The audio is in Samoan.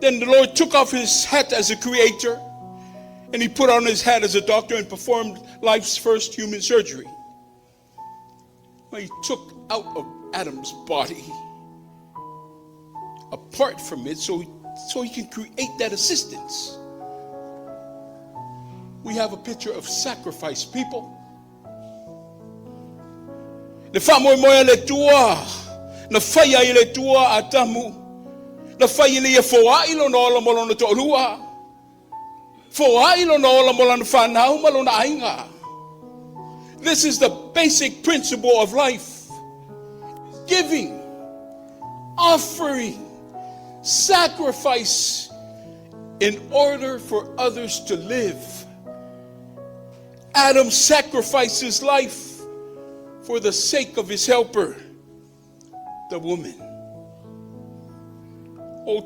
Then the Lord took off his hat as a creator and he put on his hat as a doctor and performed life's first human surgery. Well, he took out of Adam's body apart from it so he can create that assistance. We have a picture of sacrifice, people. Le faamoemoe a le Atua, na faia ai e le Atua Atamu, na fai ina ia foai lona ola mo lona toalua. Foai lona ola mo lana fanau ma lona aiga. This is the basic principle of life. Giving, offering, sacrifice in order for others to live. Adam sacrificed his life for the sake of his helper, the woman. O